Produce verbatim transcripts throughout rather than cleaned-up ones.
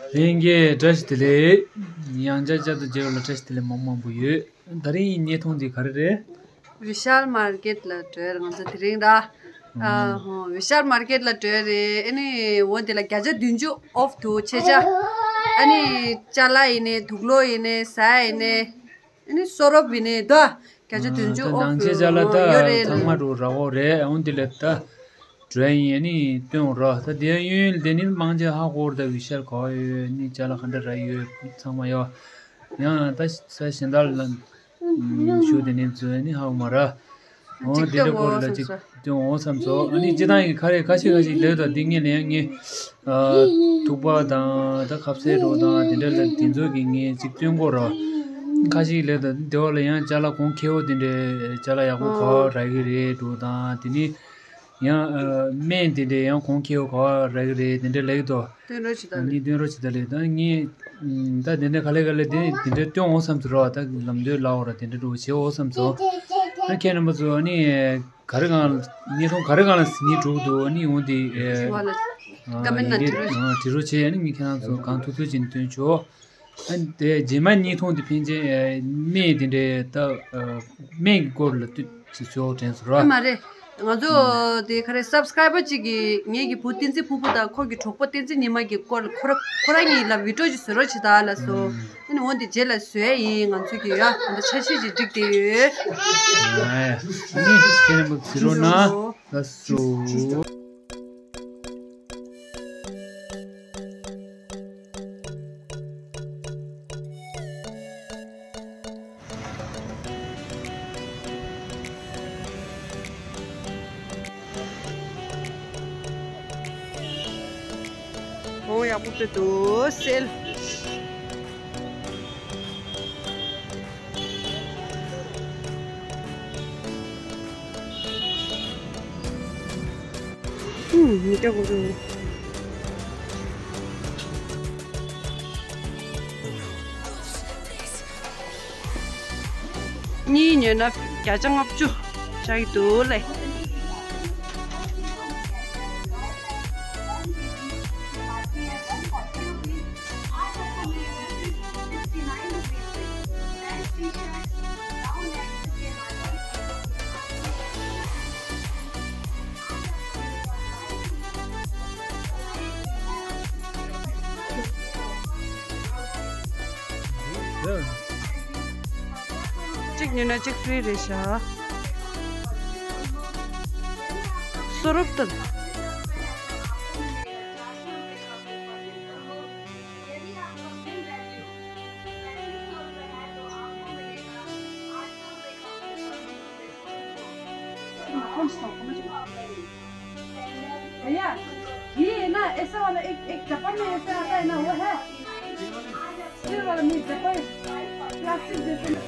ལྷན་རྒྱས་བཀྲ་ཤིས་བདེ་ལེགས། ཡང་བསྐྱར་བསྐྱར་དུ་མཇལ་བ་ལ་བཀྲ་ཤིས་བདེ་ལེགས་མང་མང་པོ་ཡོད། ད་རིང་གི་བརྙན་ཐུང་འདི་ག་རེ་རེད། བི་ཤཱལ་མར་ཀེཊ་ལ་འགྲོ་ཡ་རེད་ང་ཚོ་དེ་རིང་ར། ཨ་ཧོ། བི་ཤཱལ་མར་ཀེཊ་ལ་འགྲོ་ཡ་རེད། ཨ་ནི་འོ་འདི་ལ་བརྒྱ་ཆ་བདུན་ཅུ་ཨོཕ་འདུག་ཆེ་ཆ། ཨ་ནི་ཅ་ལག་ཡིན་ནའི་དུག་ལོག་ཡིན་ནའི་ཟ་ཡ་ཡིན་ནའི། ཨ་ནི་གསོལ་རས་ཡིན་ནའི་ད་བརྒྱ་ཆ་བདུན་ཅུ་ཨ་ཨོཕ་ནང་ཆེ་ཆ་ལ་ད་ཡོད་རེད། ཚང་མ་འགྲོ་རག་གོ་རེད། འོ་འདི་ལ་ད་འགྲོ་ཡ་ཡིན། ཨ་ནི་སྟོན་རོགས། ད་དེ་ཡང་གཡས་གཡོན་ལ་དེ་ནི་མང་ཆེ་ཧ་གོ་རེད། ད་བི་ཤཱལ་ག་བ་ཡོད། ཨ་ནི་ཅ་ལག་ག་འདྲ་རག་ཡོད་ཚང་མ་ཡོད། ཡང་ད་ས་གཞན་དག་ལ་ཞུ་དེ་ནས་འཛུལ་ནི་ཧ་གོ་མ་ར། འོ་གཅིག་དེ་འདྲ་སྟོན་སྐོར་ལ་འོང་བསམ་གཅིག་སོང་། སྟོན་འོང་བསམ་སོང་། ཨ་ནི་སྤྱི་བཏང་གི་ཁ་རས་ཁ་ཤས་ཁ་ཤས་ལས་དང་འདི་ངས་ལས་ངས་ཨ་ཐུག་པ་དང་ད་ཁ་ཟས་འགྲོ་དང་དེ་འདྲ་ལ་དེ་ཚོ་གི་ངས་གཅིག་སྟོན་སྐོར་ར། ཁ་ཤས་ལས་དང་དེ་བ་ལ་ཡང་ཅ་ལག་གོང་ཁེ་བོ་དེ་འདྲའི་ཅ་ལག་ཡག་པོ་ག་བ་རག་གི་རེད་འགྲོ་དང་དེ་ནི། ཡང་ཨ་སྨན་དེ་འདྲའི་ཡང་གོང་ཁེ་བོ་ག་བ་རག་གི་རེད་དེ་འདྲ་ལེགས་དོ། སྟོན་རོགས་བྱེད་དང་། ནི་སྟོན་རོགས་བྱེད་དང་ལེགས་དང་ངས་ཨ་ད་དེ་འདྲ་ག་ལེ་ག་ལེ་དེ་དེ་འདྲ་སྟོན་འོང་བསམ་ཚུལ་རོགས། ད་ལམ་སྟོན་ལ་འོ་ར་དེ་འདྲ་འགྲོ་བྱེད་འོང་བསམ་ཚུལ། ཨ་ཁྱེད་རྣམ་པ་ཚོ་ཨ་ནི་ག་རེ་གང་ལ་བརྙན་ཐུང་ག་རེ་གང་ལ་ཟིན་ནི་འགྲོ་གི་འདུག་ཨ་ནི་འོང་དེ་ཨ་ཨ་ཀ་མེན་ནང་ཡིན་དེ་བྲིས་རོགས། ཨ་བྲིས་རོགས་བྱེད། ཨ་ནི་ངས་ཁྱེད་རང་ཚོ་གང་ཐུབ་ཐུབ་བྱས་ནས་སྟོན་ཆོག་ཨ་ནི་དེ་རྗེས་མ་བརྙན་ཐུང་དེ་ཕན་ཆད་ཨ་སྨན་དེ་འདྲའི་ད་ཨ་སྨན་གྱི་སྐོར་ལ་ལྟོས། ཅིག་ཚོད་དྲན་སོང་ར། ཨ་མ་རེད། ང་ཚོ་དེ་ག་རེ་སབ་སི་ཀ་རའི་བར་གཅིག་གིས་ངེད་ཀྱི་བུ་བསྟན་འཛིན་ཕུར་བུ་དང་ཁོ་གི་གྲོགས་པོ་བསྟན་འཛིན་ཉི་མ་གི་སྐོར་ལ་ཁོ་ར་ཁོ་རང་གཉིས་ལ་བི་ཌི་ཡོ་ཅིག་བཟོ་རོགས་བྱེད་དང་ལབ་སོང་། ཨ་ནི་འོ་འདི་རྗེས་ལ་བཟོ་ཡ་ཡིན། ང་ཚོ་གི་ཡ་ད་འཆར་གཞི་ཅིག་བསྒྲིགས་བསྡད་ཡོད། ཨ་ནི་ཁྱེད་རྣམ་པ་གཟིགས་རོགས་གནང་། ལགས་སོ། འོ་ཡག་པོ་བྱས་འདུག་སེལ། ཨུམ། མི་སྐྱ་གོ་རུ། གཉིས་ཉོས་ན་བརྒྱ་ཆ་ལྔ་བཅུ་བཞག་གི་འདུག་ལེ། གཅིག་ཉོས་ན་གཅིག་ཧྥི་རི་རེད་ཤག་གསོལ་རས་དང་། भैया, ये है ना, ऐसा वाला एक, एक डब्बा में ऐसा आता है ना, वो है? ये वाला नहीं, डब्बा, प्लास्टिक जैसे में।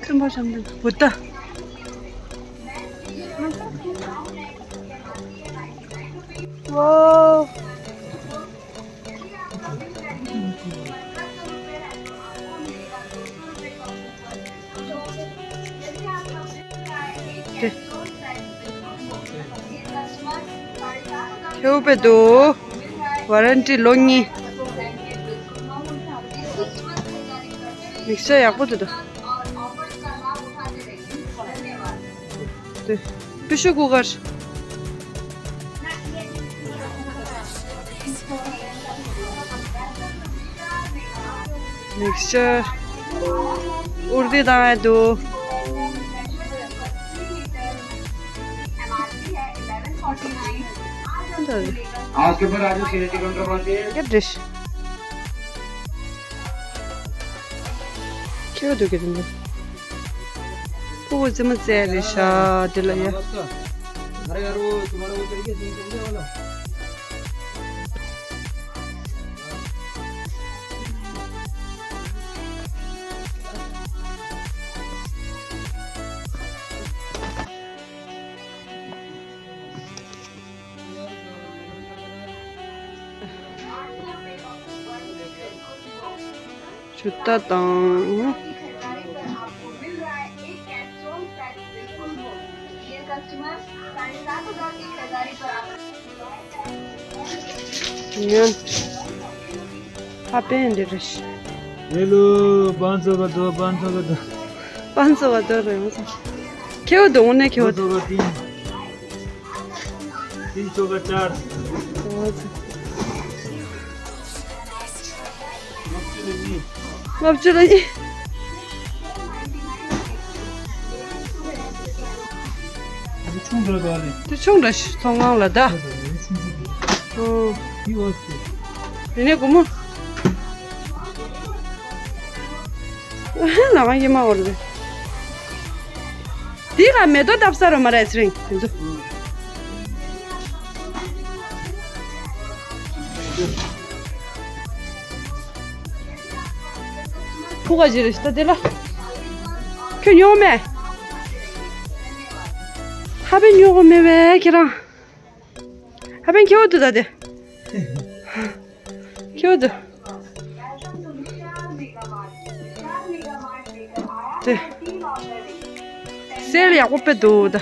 ཁྱིམ་པ་བྱམས་ལྡན་བུ་ད། ཝའོ། ཁྱེའུ་དཔེ་འདུག་ཝ་རན་ཊི་ལོ་གཉིས། མིག་ཤ་ཡག་པོ་འདུག་དེ་ཏུ་ཤུ་ཀུ་ཀར། མིག་ཤ་ཨུར་དེ་དང་ཨེ་འདུག आज के ऊपर राजू सीधे टिकट करवाते हैं। क्या ड्रेस? क्या दो के तुमने? वो जिम से रे शादी लया। अरे यार, वो तुम्हारा वो तरीके से निकल गया वाला। ཇུ་ཏ་དང་། ཉོན། ཧ་པན་འདི་རེད། ये लो, पाँच सौ का दो, पाँच सौ का दो। पाँच सौ का दो रहे हो। क्यों दो ने क्यों? दो सौ का तीन। तीन सौ का चार। ལྔ་བཅུ་ལ་གཉིས། དེ་ཆུང་འདྲ་ཟ་ལེ། དེ་ཆུང་འདྲ་ཞིག་ཚོང་ཁང་ལ་ད། ཨོ། དེ་ནས་སྒོར་མོ། ལ་ང་ཡེ་མ་འོར་ལེ། དེ་ལ་མེ་ཏོག་བཏབ་ས་རོ་མ་རེད་ཚེ་རིང་དེ་ཚོ། ཕུ་ག་ཇི་རེད་ཤི་ད་དེ་ལ། ཁྱོད་ཉོ་མེད། ཧ་པན་ཉོ་གོ་མེད་པས་ཁྱེད་རང་། ཧ་པན་ཁྱེའུ་དུ་ད་དེ། ཁྱེའུ་དུ། དེ། སེལ་ཡག་པོ་དཔེ་འདུག་ད།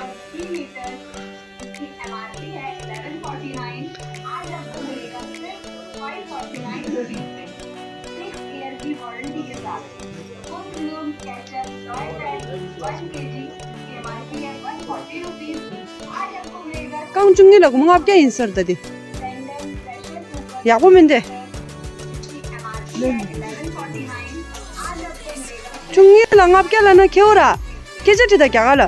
རྐང་བཅུ་གཉིས་ལ་སྒོར་མོ་ལྔ་བརྒྱ་ཡིན་ཟེར་ད་དེ། ཡག་པོ་མིན་ཏེ། བཅུ་གཉིས་ལ་ལྔ་བརྒྱ་ལ་ན་ཁེའུ་ར། སྐད་ཆ་དྲི་ད་རྒྱ་གར་ལ།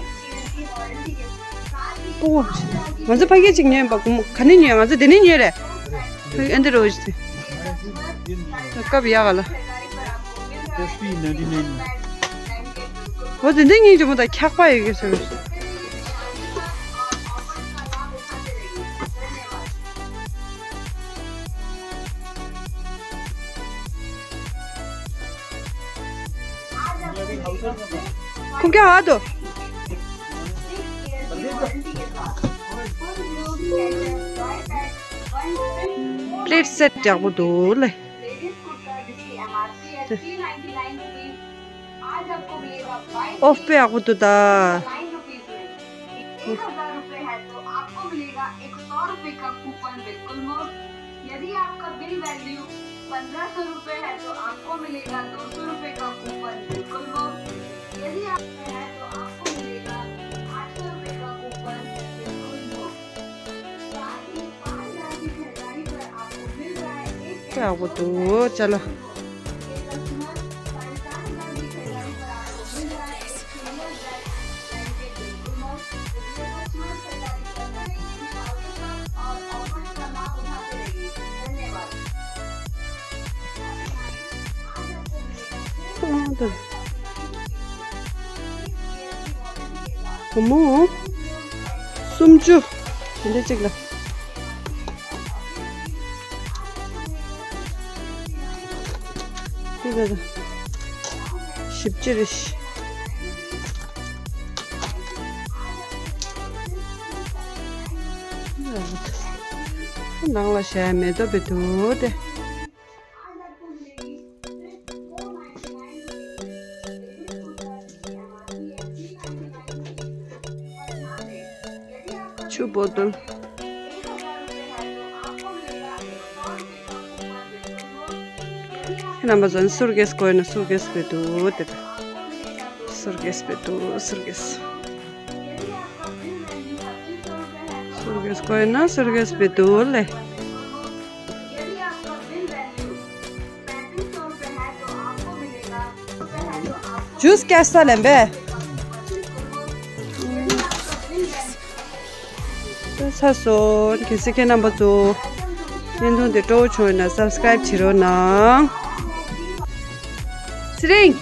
ཨོ། ང་ཚོ་ཕ་གི་གཅིག་ཉོས་ཡིན་པ་སྒོར་མོ་ག་ནས་ཉོས། ང་ཚོ་དེ་ནས་ཉོས་རེད། ཨ་འདི་རོ་ཞིག་དེ། སྐབས་ཡག་ག་ལ། ཨོ་དེ་འདི་གཉིས་ཇོ་མོ་དང་འཁྱག་པ་ཡོད་གི་ཟེར། ཁུག་ཀྱང་ཨ་དོ། པླེཊ་སེཊ་ཡག་པོ་འདུག་ལེ། ཨོཕ་པེ་ཡག་པོ་འདུག་ད། एक हजार रुपए है तो आपको मिलेगा एक सौ रुपए का कूपन बिल्कुल मुफ्त। यदि आपका बिल वैल्यू पन्द्रह सौ रुपए है तो आपको मिलेगा दो सौ रुपए का कूपन बिल्कुल मुफ्त। यदि आप है तो आपको मिलेगा आठ सौ रुपए का कूपन बिल्कुल मुफ्त। साथ ही पाँच हजार की खरीदारी पर आपको मिल रहा है एक ཡག་པོ་འདུག་ཅ་ལག་སྒོར་མོ་སུམ་ཅུ། དེ་འདྲ་གཅིག་ལ། དེ་ལ་བཞི་བཅུ་རེད། ནང་ལ་བཞག་མེ་ཏོག་པའི་དུ་དེ། ཆུ་བོ་ཏོལ། རྣམ་པ་ཚོ་སུར་གེས་བཀོལ་ན་སུར་གེས་པའི་དུ་དེ། སུར་གེས་པའི་དུ་སུར་གེས། སུར་གེས་བཀོལ་ན་སུར་གེས་པའི་དུ་ལེ། ཇུས་ཀེས་ས་ལེན་པས། ཚར་སོང་། གལ་སྲིད་ཁྱེད་རྣམ་པ་ཚོ་བརྙན་ཐུང་དེ་སྤྲོ་བོ་བྱུང་ཡོད་ན་སབ་སི་ཀ་རེབ་བྱེད་རོགས་གནང་། ཚེ་རིང་།